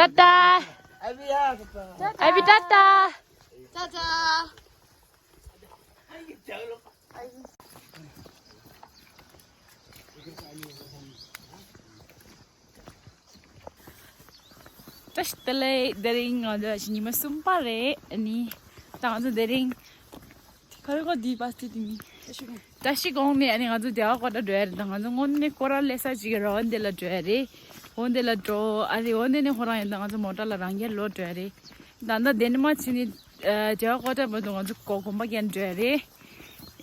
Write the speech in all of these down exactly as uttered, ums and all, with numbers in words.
Tata. Abi, tata. Tata. བཀྲ་ཤིས་བདེ་ལེགས། དེ་རིང་ང་ཚོ་ཉི་མ་གསུམ་པ་རེད། ཨ་ནི་ད་ང་ཚོ་དེ་རིང་ཁ་རི་ཁོ་དི་པ་སི་ཏི་མི་བཀྲ་ཤིས་གོང་ནས། ཨ་ནི་ང་ཚོ་རྒྱལ་བ་ཀོ་ཊ་འགྲོ་ཡ་རེད། ད་ང་ཚོ་དངོས་གནས་ཁོ་རང་སླེབས་ས་ཅིག་ར་བ་འདི་ལ་འགྲོ་ཡ་རེད། འོ་འདི་ལ་འགྲོ། ཨ་རེ་འོ་འདི་ནས་ཁོ་རང་ཡང་ད་ང་ཚོ་མོ་ཊ་ལ་རང་རྒྱལ་ལོག་འགྲོ་ཡ་རེད། ད་ལྟ་དེ་ནས་མ་ཕྱིན་ནས་རྒྱལ་བ་ཀོ་ཊ་བར་དུ་ང་ཚོ་གོ་གོམ་པ་རྒྱག་འགྲོ་ཡ་རེད།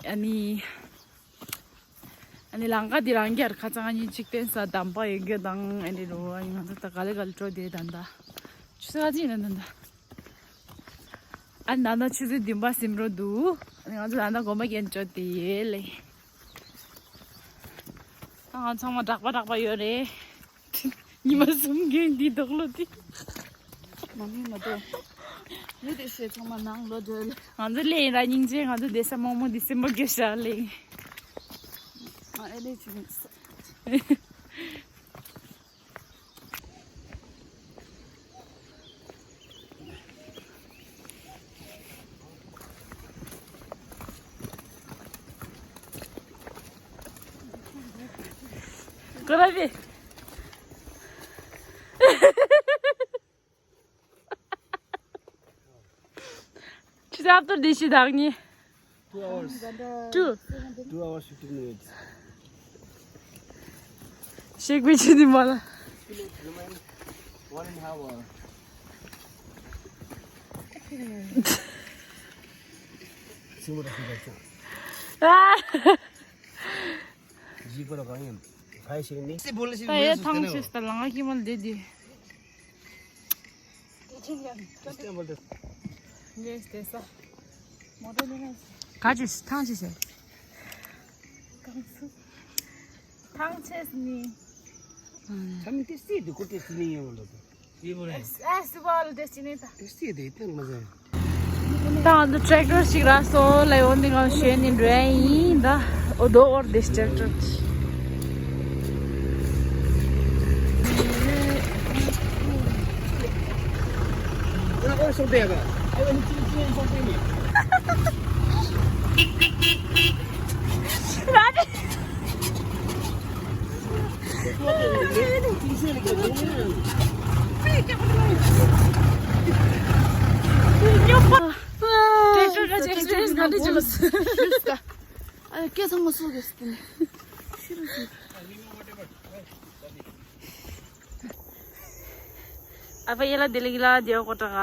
ཨ་ནི། ཨ་ནི་ལམ་ཁ་འདི་རང་རྒྱལ། ཁ་སང་ཉིན་གཅིག་བསྟན་ས་འདམ་པ་ཡོད་རྒྱུ་དང་། ཨ་ནི་རུ་ཨ་ནི་ང་ཚོ་ད་ག་ལེ་ག་ལེ་འགྲོ་བསྡད། ད་ལྟ་ཆུ་ཚོད་ག་ཚོད་ཡིན་ན་ད་ལྟ། ཨ་ནི་ད་ལྟ་ཆུ་ཚོད་བདུན་པ་ཟིན་འགྲོ་འདུག་ཨ་ནི་ང་ཚོ་ད་ལྟ་གོམ་པ་རྒྱག་འགྲོ་བསྡད་ཡོད་ལེ། ད་ང་ཚང་མ་འདྲག་པ་འདྲག་པ་ཡོད་རེད། ཉི་མ་གསུམ་རྒྱུན་འདི་རྡོག་ལོ་འདི། མ་མི་མ་དོ། མི་དེ་ཤེས་ཚང་མ་ནང་ལོ་འདྲ་ལེ། ང་ཚོ་ལེ་ཡིན་ར་སྙིང་རྗེ། ང་ཚོ་བསྡད་ས་མང་མོ་འདི་སེམས་པ་སྐྱོ་ཤ་ལེ། ང་ཨེ་ལེ་ཆི་མི་ས། ཀོ་ར་བི། ཆུ་ཚོད་ཨབ་ཏུ་དེ་ཤི་དག་ནི། Two hours. Two. Two hours, fifteen minutes. ཤེག་པི་ཆི་ནི་མ་ལ། One and a half hour. ཨ། ད་ཡ་ཐང་ཆེ་སྟ་ལང་ཀི་མལ་དེ་དེ། ག་ཅི་ཐང་ཆེ་ཟེར། ཐང་ཆེ་ནི། ད་ང་ཚོ་ཊེག་ཊར་ཞིག་རག་སོང་ལ། འོ་འདི་ང་ཞོན་ནས་འགྲོ་ཡ་ཡིན་ད། འོ་དོ་འོར་འདི་ཊེག་ཊར་ཅིག་ཨ་ཕ་ཡེ་ལ་དེ་ལི་གི་ལ་དེ་གོ་ཏྲ་ག་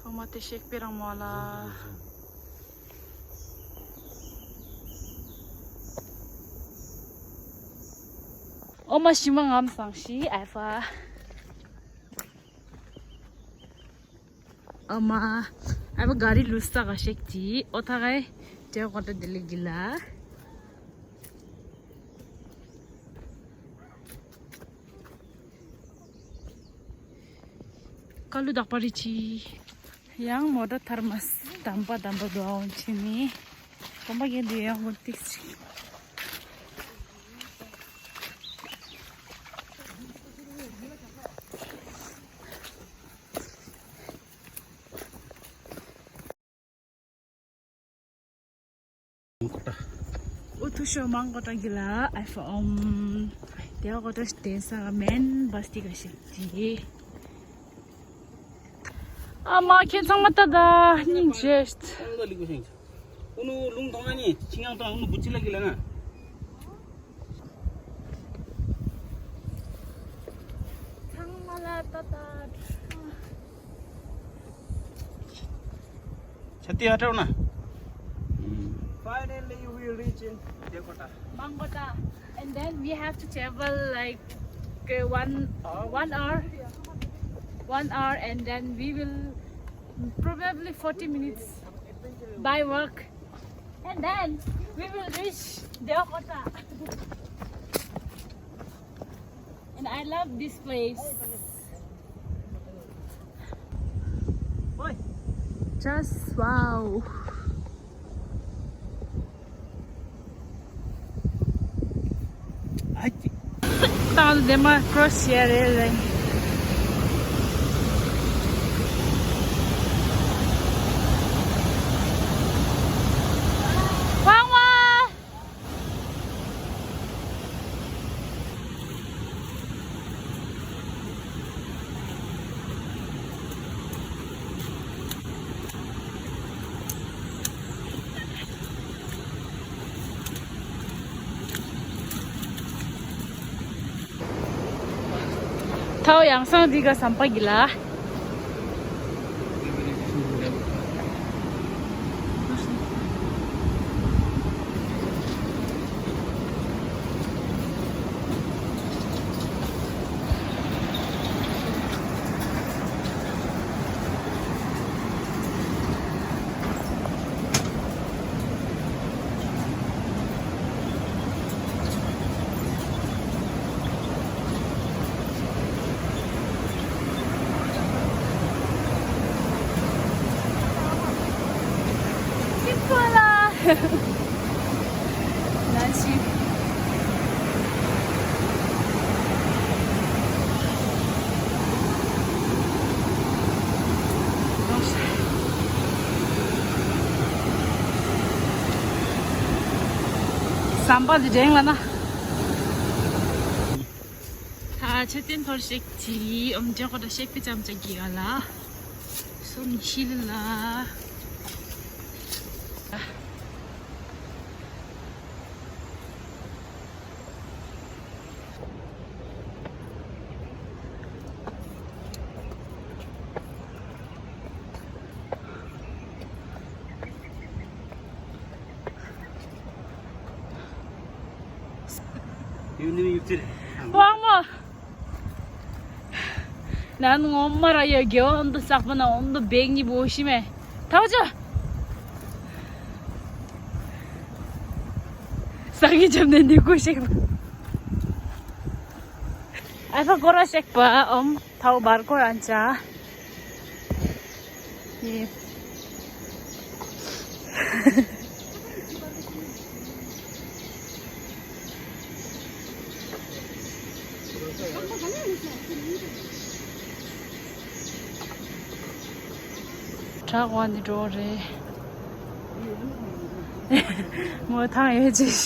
ཨ་མ་དེ་ཤེག་པེ་རང་མོ་ལ། ཨོ་མ་ཤི་མ་ངམ་སང་ཤི་ཨ་ཕ། ཨ་མ། ཨ་མ་ག་རི་ལུས་ས་ག་ཤེག་ཅི་ཨོ་ཐ་གའི་དེ་གོ་ཏྲ་དེ་ལི་གི་ལ། ཀ་ལུ་དག་པ་རི་ཆི། ཡང་མོ་ཊ་ཐར་མ་སི་དམ་པ་དམ་པ་འགྲོ་འོང་ཆེ་ནི། གོམ་པ་རྒྱན་དུ་ཡང་གོན་ཏིག་ཅིག་ཨུ་ཐུ་ཤོ་མང་གོ་ཏྲ་གི་ལ་ཨ་ཕ་ཨོམ། དེ་གོ་ཏྲ་ཏེ་ས་མེན་བ་སྟི་ག་ཤེག་ཅི། ཨ་མ་ཁྱེད་ཚང་མ་ལྟ་ད་སྙིང་རྗེ། ཨུ་ནུ་ལུང་ཐོང་ཨ་ནི་ཆིང་ཡང་ཐོང་ཨུ་ནུ་བུ་ཅི་ལ་གི་ལ་ན། ཚང་མ་ལ་ཏ་ཏ། ཆ་ཏི་ཨ་ཏྲོ་ན། Finally, we reach in Devkota. Mangkota. And then we have to travel like uh, one, one hour. One hour, and then we will probably forty minutes by walk. And then we will reach Devkota. And I love this place. Just wow. ད་དེ་མ་ཀྲོ་སི་ཡ་རེད་རེད། ཨའོ་ཡང་སང་འདི་ག་ཟམ་པ་གི་ལ། ཟམ་པ་འདི་འགྲེང་ལ་ན། ད་མཆོད་རྟེན་ཐོར་ཞིག་ཅི་ཨོམ་འདྲེ་ཁོ་ད་ཤེག་པི་ཙམ་ཙ་གི་ཡ་ལ། སུམ་ཤི་ལ། དབང་མོ། ནན་ངོ་མ་ར་ཡ་རྒྱལ་བ་ཨོན་དུ་བསགས་པ་ན་ཨོན་དུ་བེག་ཉི་བོ་ཤི་མེ། ཐའོ་ཅོ། ས་གི་ཅམ་ནས་འདི་ཀོ་ཤེག་པ། ཨ་ཕ་ཀོ་ར་ཤེག་པ་ཨོམ་ཐའོ་བར་ཀོ་ར་ཨན་ཅ། ཡེ། བྲག་བ་ནི་འགྲོ་རེད། མོ་ཐང་ཡོད་ཅིག་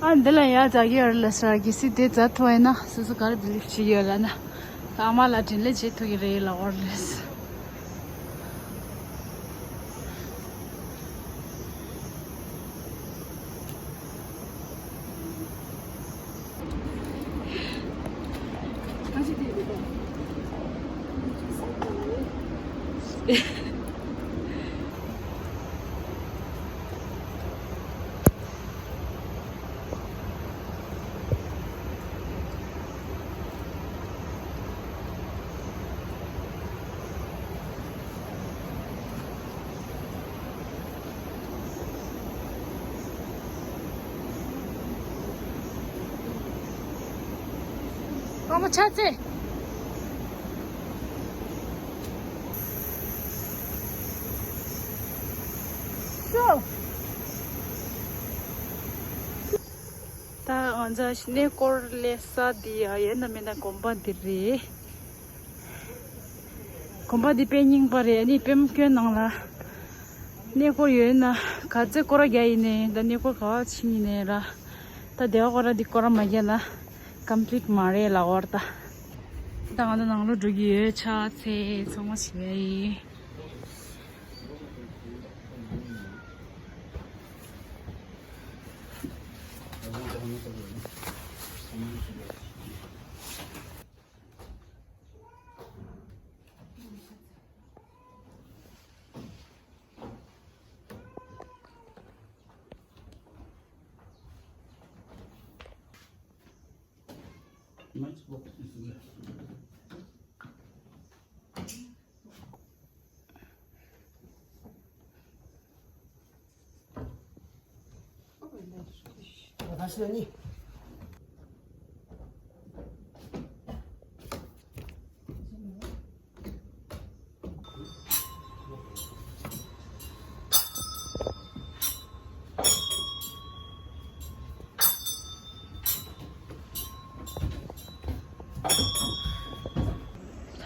ཨ་འདི་ལ་ཡ་ཛ་གི་ཡོད་ལ་ས་གི་སི་དེ་ཛ་ཐོ་ཨེ་ན་སོ་སོ་གར་བི་ལིབ་ཅི་ཡོད་ལ་ན། ཨ་མ་ལ་དྲིན་ལས་བྱེད་ཐུག་གི་རེད་ལ་འོར་ལེས། ཨ་མ་ཆ་ཚེ། ད་ང་ཚོ་གནས་སྐོར་སླེབས་ས་འདི་ཡ་ཡིན་ན་མིན་ན་དགོན་པ་འདི་རེད། དགོན་པ་འདི་དཔེ་རྙིང་པ་རེད། ཨ་ནི་དཔེ་མི་སྐྱོན་ནང་ལ་གནས་སྐོར་ཡོད་ན་ག་ཚོད་སྐོར་ར་རྒྱག་ཡིན་ནའི་ད་གནས་སྐོར་ག་བ་ཕྱིན་ཡིན་ནའི་ར་ད་སྡེ་བ་སྐོར་ར་འདི་སྐོར་ར་མ་རྒྱག་ན་ཀམ་པི་ལིཊ་མ་རེད་ལ་འོར་ད། ད་ང་ཚོ་ནང་ལོགས་འགྲོ་གི་ཡོད། ཕྱག་འཚལ་ཚང་མ་བྱེད་ཡ་ཡིན།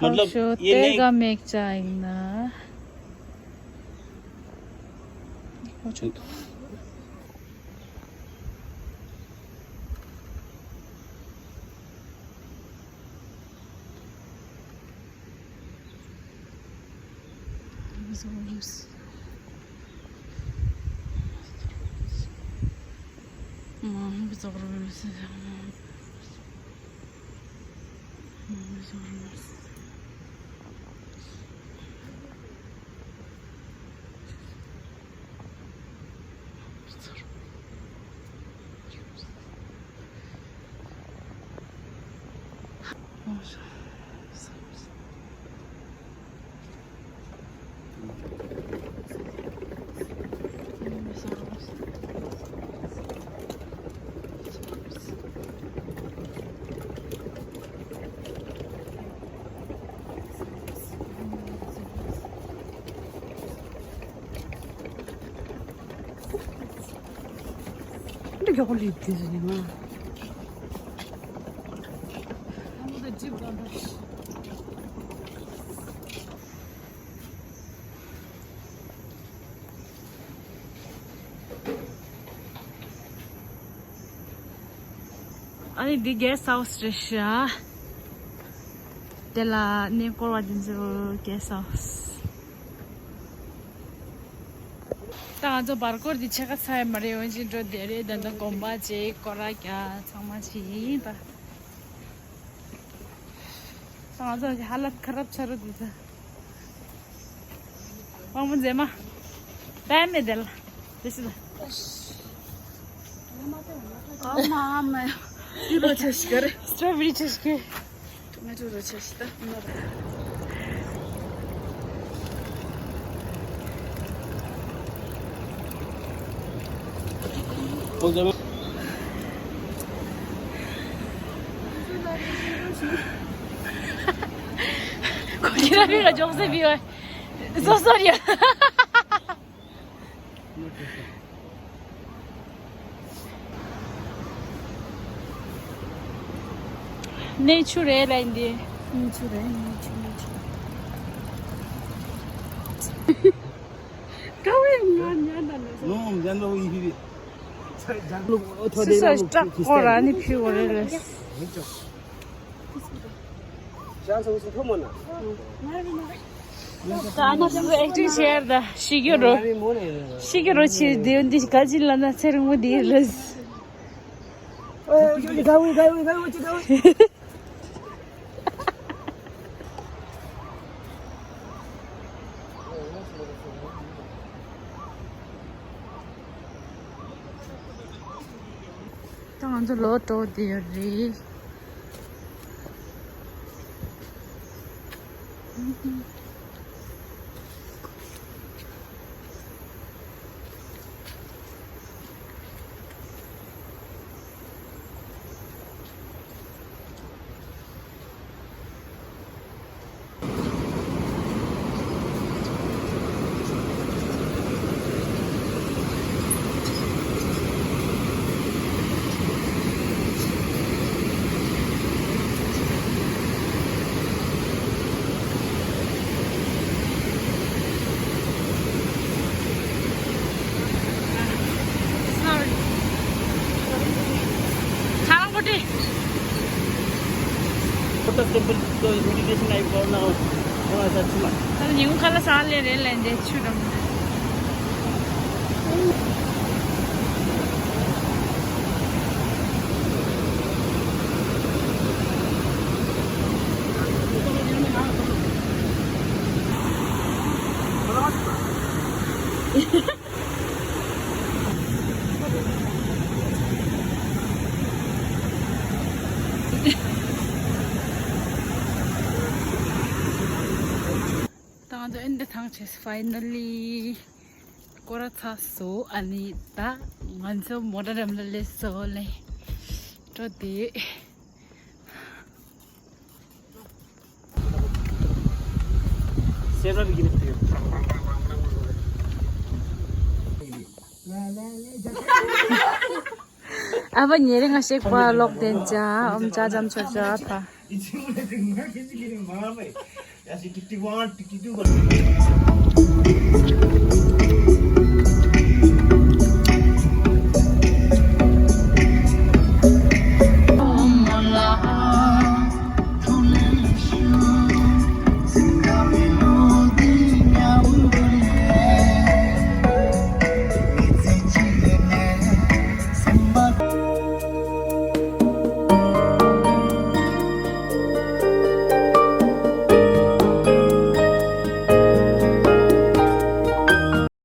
मतलब, ये नहीं। འདི་མགྱོགས་པོ་སླེབས་དུས་ཟེར་ནས་ང་། ཨ་ནི་འདི་གེ་སི་ཧའུ་སི་རེད་ཤག་དེ་ལ་གནས་སྐོར་བ་དེ་ཚོ་གེ་སི་ཧའུ་སི། ད་ང་ཚོ་བར་སྐོར་འདི་ཕྱེད་ཀ་ཚར་ཡ་མ་རེད། འོན་ཅིག་འགྲོ་བསྡད་རེད། ད་ལྟ་དགོན་པ་བཅས་སྐོར་ར་རྒྱག་ཚང་མ་བྱས་ཡིན་པ། ང་ཚོ་ཧ་ལབ་ཁ་རབ་ཆ་རུ་འདུག་ད། དབང་པོ་མཛེས་མ། པད་མེད་དེ་ལ། དེ་སི་ལ། ཨ་མ་མ། ཏི་རོ་ཆ་ཞིག་རེད། སི་ཊོ་བེ་རི་ཆ་ཞིག་ཊོ་མེ་ཊོ་རོ་ཆ་ཞིག་ད། ཁོ་ཁྱེད་རང་རེ་ལ་ཅོག་ཙེ་བི་བ། སོ་སོ་རེད། གནས་ཆུ་རེད་ལ་འདི། གནས་ཆུ་རེད། གནས་ཆུ་གནས་ཆུ། ཀ་བའི་ང་ཉན་ད་ནས་སོ། ནོ་ཉན་ད་བའི་ཧི་རི། སི་སི་སྐྲག་སྐོར་ར་ནི་ཕི་བོ་རེད་ལ། ད་ནི་ཁོ་ཨེག་ཊིང་བྱས་ད་ཤི་རྒྱུ་རོ། ཤི་རྒྱུ་རོ་ཆེ་དེ་འདི་ག་ཅི་ལ་ན་ཚེ་རིང་མོ་འདི་ལ། ད་ང་ཚོ་ལོག་འགྲོ་བསྡད་ཡོད་རེད། Sorry. What is it? Lotus temple, so invitation I call now. Oh, that's too much. ད་ཉིན་གུང་ཁ་ལག་ཟ་ལེ་རེད་ལེ་འདི་ཆུ་རང་། ད་ང་ཚོ་ཨེ་འདི་ཐང་ཆད། ཕའི་ནལ་ལི་སྐོར་ར་ཚར་སོང་། ཨ་ནི་ད་ང་ཚོ་མོ་ཊ་རམ་ལ་སླེབས་སོང་ལེ། འགྲོ་དེ། ཨ་ཕ་ཉེ་རིང་ང་ཞིག་པ་ལོག་དེན་ཅག་ཨམ་ཅག་ཅམ་ཆོ་ཅག་ཨ་ཕ།